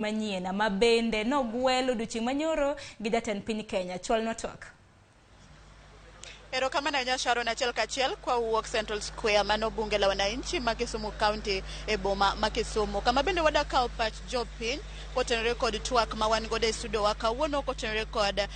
Manyien ma bende nogwel odiochieng' manyoro gi jatend piny Kenya. Chwalnwa twak. Erokamano ahinya, Sharon. Achiel kachiel kwa wuok Central Square, mano bunge la wananchi ma Kisumu County e boma ma Kisumu, kama bende wadak kawo pach jopiny kotenore kod twak ma wan godo e studio wa kawuono kotenore kod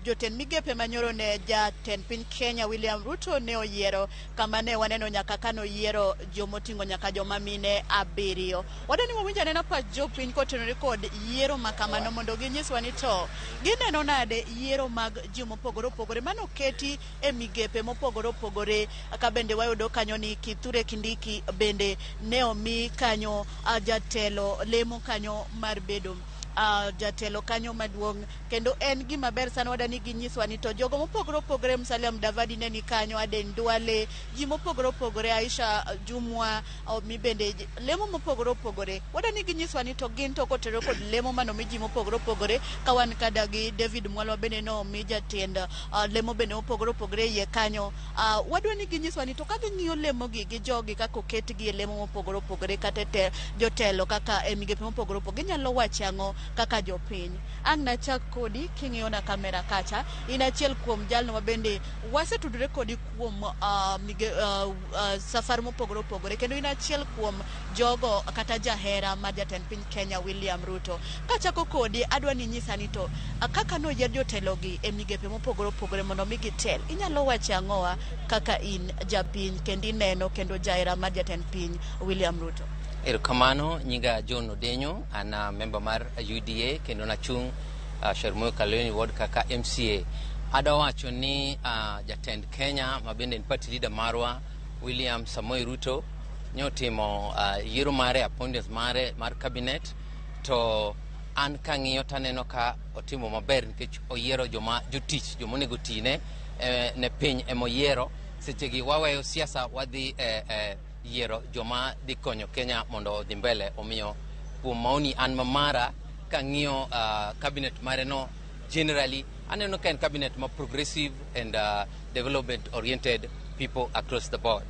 jotend migepe manyoro ne jatend piny Kenya William Ruto ne oyiero, kama ne waneno nyaka kanoyiero jomoting'o nyaka joma mine abiriyo. Wadwani wawinj anena pach jopiny kotenore kod yiero ma kamano mondo ginyiswa ni to gineno nade yiero mag ji mopogore opogore manoketi e migepe mopogore opogore, ka bende wayudo kanyo ni Kithure Kindiki bende ne omi kanyo jatelo lemo kanyo mar bedo jatelo kanyo maduong', kendo en gima ber sana. Wadani ginyiswa ni to jogo mopogore opogore, Musalia Mudavadi ne ni kanyo, Aden Duale, ji mopogore opogore, Aisha Jumwa omi bende lemo mopogore opogore. Wadani ginyiswa ni to gin to kotenore kod lemo manomi ji mopogore opogore, ka wan kada gi David Mwalwa bende nomi jatend lemo bende mopogore opogore e iye kanyo. Wadwa ni ginyiswa ni to ka ging'iyo lemo gi gi jogi kaka oketgi e lemo mopogore opogore kata e jotelo kaka e migepe mopogore opogore, ginyalo wacho ang'o kaka jopiny. Ang' nachak kodi king'iyo na kamera kacha, in achiel kuom jalno ma bende wasetudore kodi kuom safar mopogore opogore, kendo in achiel kuom jogo kata jahera mar jatend piny Kenya William Ruto. Kachako kodi, adwa ni inyisa ni to kaka noyier jotelogi e migepe mopogore opogore mondo mi gitel, inyalo wacho ang'owa kaka in japiny kendo ineno kendo jahera mar jatend piny William Ruto? Erokamano, nyinga John Odenyo, an a member mar UDA kendo nachung' Shaurmoyo Kaloleni Ward kaka MCA. Adwa wacho ni jatend Kenya ma bende en party leader marwa William Samoei Ruto nyotimo yiero mare, appointments mare mar cabinet, to an kang'iyo taneno ka otimo maber nikech oyiero joma jotich, joma onego tine ne piny emoyiero. Sechegi waweyo siasa, wadhi yiero joma dhi konyo Kenya mondo odhi mbele. Omiyo kuom maoni an mamara, kang'iyo cabinet mare no, generally aneno ka en cabinet ma progressive and development oriented people across the board.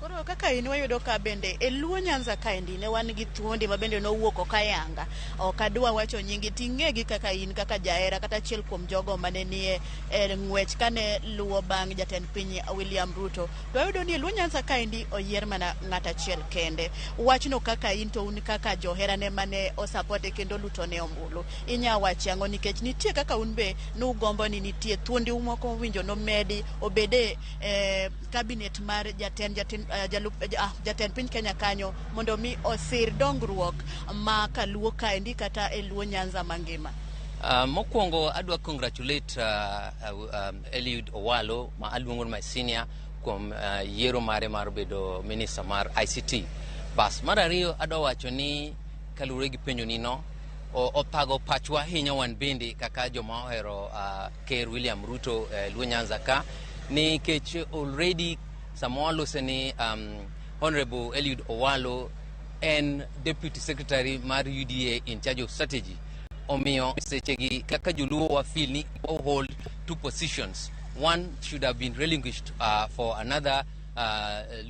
Koro kaka in wayudo ka bende e Luo Nyanza kaendi ne wan gi thuondi ma bende nowuok ok ayanga. Ok adwa wacho nyingi, ting'egi kaka in kaka jahera kata achiel kuom jogo mane nie e ng'wech kane luwo bang' jatend piny William Ruto. To wayudo ni e Luo Nyanza kaendi oyier mana ng'at achiel kende. Wachno kaka in to un kaka joherane mane osapote kendo lutone ombulu, inya wacho ang'o? Nikech nitie kaka un be nugombo ni nitie thuondi moko mowinjo nomedi obede e cabinet mar jatend piny Kenya kanyo mondo mi osir dongruok ma kaluo kaendi kata e Luo Nyanza mangima. Mokwongo adwa congratulate Eliud Owalo ma aluongo ni my senior kuom yiero mare mar bedo minister mar ICT. Bas, mar ariyo adwa wacho ni kaluwore gi penjo ni no, othago pachwa ahinya wan bende kaka joma ohero Ker William Ruto Luo Nyanza ka, nikech already sama walose ni Honorable Eliud Owalo en deputy secretary mar UDA in charge of strategy. Omiyo sechegi kaka joluo wa feel ni hold two positions, one should have been relinquished for another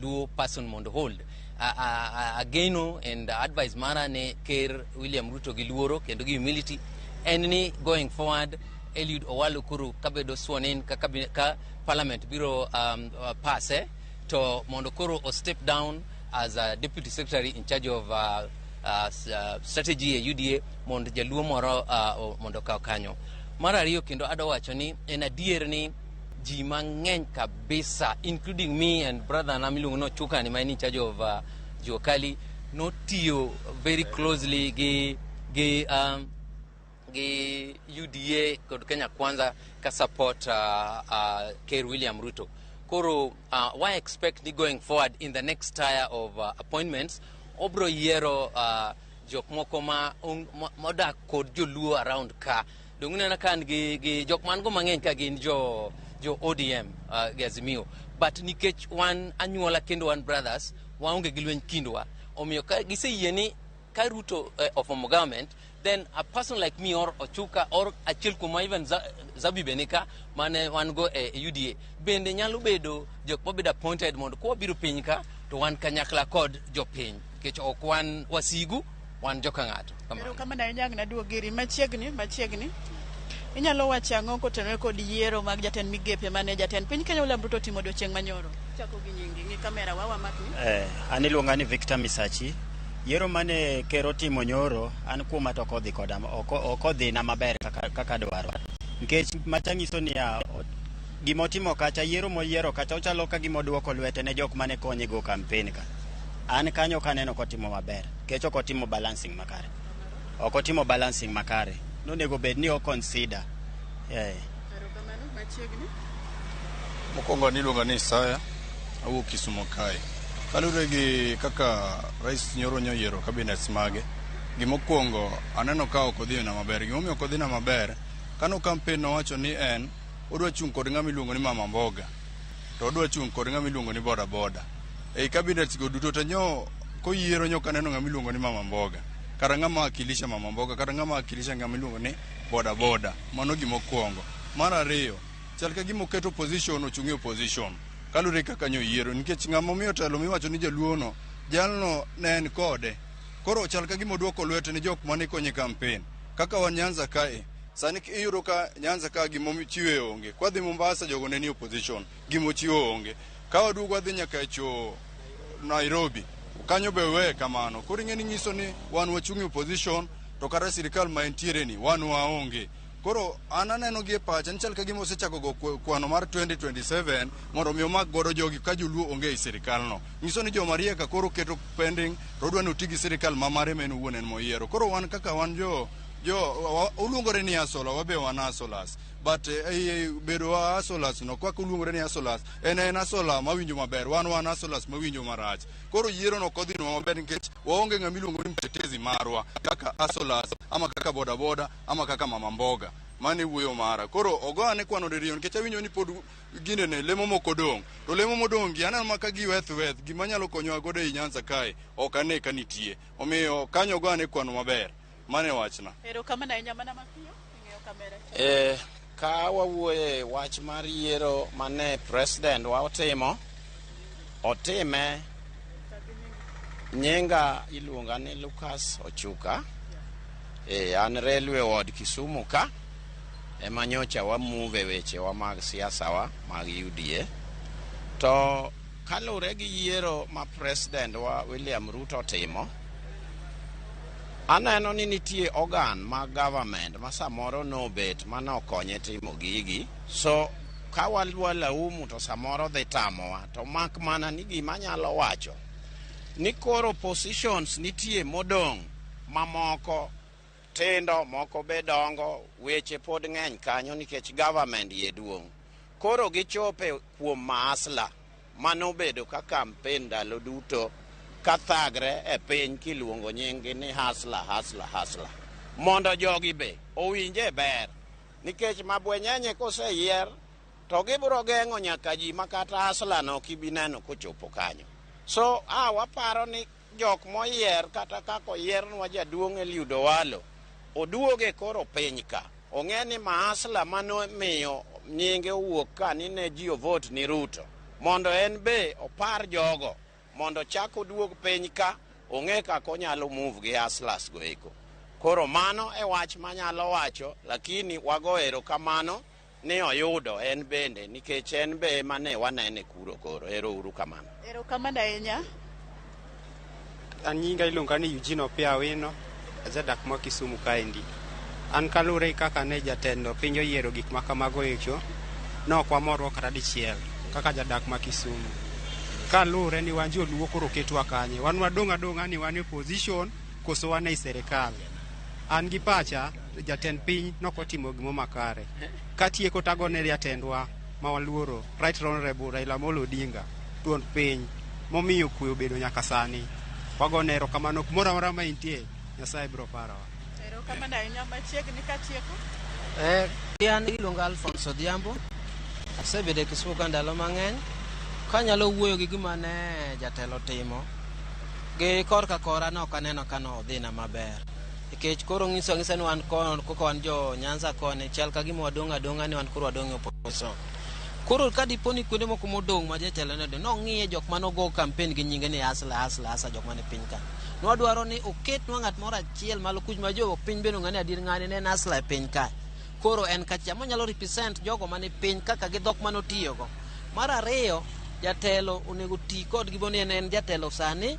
Luo person mondo hold. Ageno and advice mara ne Ker William Ruto gi luoro kendo gi humility en ni going forward Eliud Owalo koro kabedo sworn in ka parliament biro passe to mondo koro o step down as a deputy secretary in charge of strategy e UDA mondo jaluo moro mondo okaw kanyo. Mar ariyo kendo adwa wacho ni en adier ni ji mang'eny kabisa, including me and brother na miluongo ni Ochukani ma en in charge of Jua Kali, notiyo very closely gi UDA kod Kenya Kwanza ka support Ker William Ruto. Koro why expect ni going forward in the next tier of appointments obro yiero jok moko ma modak kod joluo around ka. Dong ineno ka an gi jok man go mang'eny ka gin jo ODM gi Azimio, but nikech wan anyuola kendo wan brothers, waonge gi lweny kindwa. Omiyo ka giseyie ni ka Ruto oform government, then a person like me or Ochuka or achiel kuom even Zabi be nika mane wan go e UDA bende nyalo bedo jok mabedo appointed mondo ka wabiro piny ka to wan kanyakla kod jopiny, nikech ok wan wasigu. Wan joka ng'ato. Kamano. Erokamano ahinya ang' naduog iri machiegni machiegni. Inyalo wacho ang'o kotenore kod yiero mag jatend migepe mane jatend piny Kenya William Ruto otimo odiochieng' manyoro? Chako gi nyingi, ng'i kamera wa wamakni. An iluonga ni Victor Misachi. Yiero mane ker otimo nyoro, an kuoma to ok odhi koda, ok odhina maber kaka dwaro. Nikech macha nyiso niya, gima otimo kacha, yiero moyiero kacha, ochalo ka gima oduoko lwete ne jok mane konye go campaign ka. An kanyo ok aneno kotimo maber, nikech ok otimo balancing makare. Ok otimo balancing makare. Nonego bed ni o consider. Erokamano machiegni. Mokwongo niluonga ni Isaya, awuok Kisumo kae. Kaluwore gi kaka rais nyoro nyoyiero cabinets mage, gimokwongo aneno ka ok odhina maber. Gimomiyo ok odhina maber, kano campaign nowacho ni en odwa chung' kod ng'ama iluongo ni mama mboga, to odwa chung' kod ng'ama iluongo ni boda boda. Ei cabinets go duto te nyo koyiero nyo kaneno ng'ama iluongo ni mama mboga. Kata ng'ama wakilisha mama mboga, kata ng'ama wakilisha ng'ama iluongo ni boda boda. Mano gimokwongo. Mar ariyo, chal ka gima oketo opposition ochung' e opposition. Kaluwore kaka nyo yiero, nikech ng'ama omiyo telo miwacho ni jaluo no, jalno ne en kode. Koro chal ka gima oduoko lwete ne jok mane konye campaign. Kaka wan Nyanza kae, sani iyudo ka Nyanza ka gimochiwe onge. Kwadhi Mombasa jogo ne ni opposition, gimochiwo onge. Ka waduogo wadhi nyaka e cho Nairobi, kanyo be weye kamano. Koro ing'e ni nyiso ni wan wachung' e opposition, to kata sirikal ma entiere ni wan waonge. Koro an aneno gi e pacha ni chal ka gima osechako go kwano mar 2027 mondo mi omak godo jogi ka joluo onge ei sirikal no. Nyiso ni joma riek koro keto pending to odwa ni oti gi sirikal ma mare ma en owuon en moyiero. Koro wan kaka wan jo oluongore ni hustler, wabe wan hustlers. But bedo wa hustlers no, kaka oluongore ni hustlers, en hustler mawinjo maber, wan hustlers mawinjo marach. Koro yiero no ok odhinwa maber nikech waonge ng'ama iluongo ni mtetezi marwa kaka hustlers ama kaka boda boda ama kaka mama mboga. Mano e wuoyo mara. Koro ogo ane kwano diriyo nikech awinjo ni pod ginene lemo moko odong'. To lemo modong' gi aneno ma ka giweth weth gima nyalo konyowa godo ei Nyanza kae ok ane ka nitie. Omiyo kanyo ogo ane kwano maber. Mano e wachna. Erokamano ahinya mana mapiyo ing'eyo kamera. Ka wawuoye wach mar yiero mane president wa otimo, otime nyinga iluonga ni Lucas Ochuka. An Railway Ward Kisumu ka ema nyocha wamove wechewa mag siasa wa mag UDA. To kaluwore gi yiero ma president wa William Ruto otimo, aneno ni nitie organ mag government ma samoro nobet manokonye timo gigi. So ka wadwa laumu to samoro dhi tamowa, to mak mana ni gima anyalo wacho ni koro positions nitie modong' mamoko tindo, moko be dongo, weche pod ng'eny kanyo nikech government yie duong'. Koro gichope kuom maasla manobedo ka campaign ndalo duto kathagre e piny kiluongo nying-gi ni hustler, hustler, hustler. Mondo jogi be owinje ber, nikech mabwenyenye koseyier to gibiro geng'o nyaka ji ma kata hustler no ok ibi neno kochopo kanyo. So waparo ni jok moyier kata kaka oyiernwa jaduong' Eliud Owalo oduoge koro piny ka. Ong'e ni maasla manomiyo nyinge owuok ka ni ne ji ovote ni Ruto, mondo en be opar jogo mondo chak oduog piny ka ong'e kaka onyalo move gi hustlers go eko. Koro mano e wach manyalo wacho, lakini wago erokamano ni oyudo en bende nikech en be ema ne wanene kuro koro. Ero uru kamano. Erokamano ahinya. An nyinga iluonga ni Eugene Opiyo Awino, ajadak ma Kisumu kaendi. An kaluwore gi kaka ne jatend piny oyiero gik ma kamago echo, ne ok wamorgo kata dichiel kaka jadak ma Kisumu. Kaluwore ni wan joluo koro oketwa kanye, wan wadong' adong'a ni wan e opposition koso wan ei serikal. An gi pacha, jatend piny nokotimo gimo makare. Katieko tagone jatendwa ma waluoro, Right Honorable Raila Amolo Odinga, duond piny, momiyo kwe obedo nyaka sani. Wagone erokamano kumoro amora ma intie, Nyasaye biro parowa. Erokamano ahinya machiegni katieko. An iluonga Alphonse Odhiambo. Asebedo e Kisumu ka ndalo mang'eny. Kanyalo wuoyo gi gima ne jatelo timo, gi korka kora ne ok aneno ka nodhina maber. Nikech koro ng'iso ang'isa ni wan koko wan jo Nyanza koni, chal ka gima wadong' adong'a ni wan koro wadong' e opposition. Koro ka dipo ni kuonde moko modong' ma jatelo ne odong', nong'iye jok manogo campaign gi nyinge ni hustler, hustler, hustler jok mane piny ka. Nwadwaro ni oketnwa ng'at moro achiel malo kuch ma jo piny bende ong'e ni adier ng'ani ne en hustler e piny kae. Koro en kacha monyalo represent jogo mani piny kaka gi dhok manotiyogo. Mar ariyo, jatelo onego ti kod gimo ni en jatelo sani,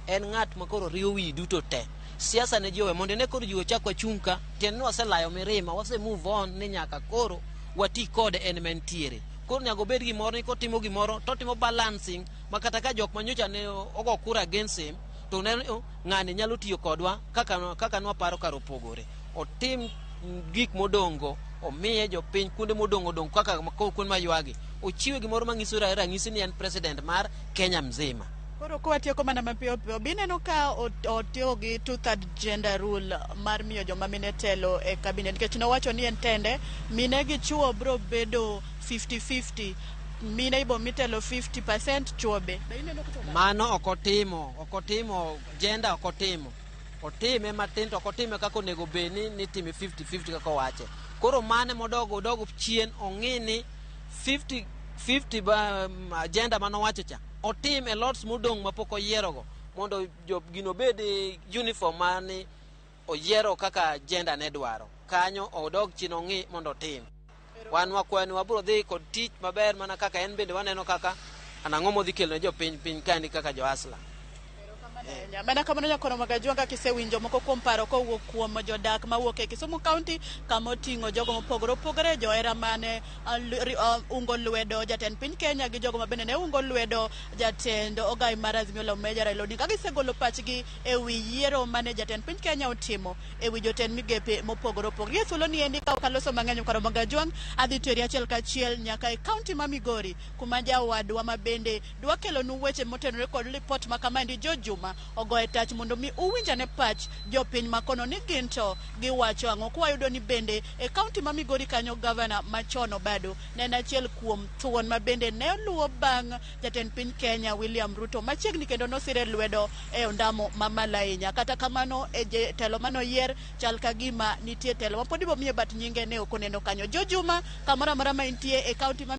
en ng'at ma koro riwo wi duto te. Siasa ne ji owe mondo ine koro ji ochak wachung' ka, tiende ni waselayo mirima, wase move on ni nyaka koro wati kode en mentiere. Koro nyaka obed gimoro ni kotimo gimoro totimo balancing ma kata ka jok manyocha ne ogo kura against him to ne ng'ani nyalo tiyo kodwa kaka nwaparo kar opogore. Otim gik modongo, omiye jopiny kuonde modong' odong' kaka kuonde maywagi. Ochiwe gimoro manyiso ranyisi ni en president mar Kenya mzima. Koro kwatieko mana mapiyo piyo, bineno ka otiyo gi two-third gender rule mar miyo joma mine telo e cabinet, nikech nowacho ni en tende mine gi chuo bro bedo 50-50, mine ibo mitelo 50%, chuo be. Be ineno kochopo? Mano ok otimo gender, ok otimo. Otime matin to ok otime kaka onego bed ni nitime 50-50 kaka owache. Koro mane modogo odogo chien ong'i ni 50 50 ba agenda manowacho cha otim e lots modong' mapok oyierogo mondo jo gino bed uniform mani oyiero kaka gender ne dwaro. Kanyo odog chien ong'i mondo otim. Wan wakwayo ni wabiro dhi kod tich maber mana kaka en bende waneno kaka anang'o modhi kelo ne jopiny piny kaendi kaka jo hustler. Mana kamano nyakono Magajwanga, kisewinjo moko kuom paro kowuok kuom jodak mawuok e Kisumu County, kama oting'o jogo mopogore opogore, johera mane ungo lwedo jatend piny Kenya gi jogo mabende ne ungo lwedo jatend ogai mar Azimio la Umoja Raila Odinga, gisegolo pachgi e wi yiero mane jatend piny Kenya otimo e wi jotend migepe mopogore opogore. Gi thuolo ni endi ka ok aloso mang'eny koro Magajwang' adhi teri achiel kachiel nyaka e kaunti ma Migori, kuma jawadwa ma bende dwa kelonu weche motenore kod lipot ma kamaendi Jo Juma ogoye tach mondo mi uwinjane pach jopiny makono ni gin to giwacho ang'o. Kwayudo ni bende e kaunti ma Migori kanyo gavana machon Obado ne en achiel kuom thuon ma bende ne luwo bang' jatend piny Kenya William Ruto machiegni kendo nosire lwedo e ondamo mamalo ahinya. Kata kamano e telo manoyier chal ka gima nitie telo ma pod ibo miye bat nyinge ne ok oneno kanyo. Jo Juma kamoro amora ma intie e kaunti ma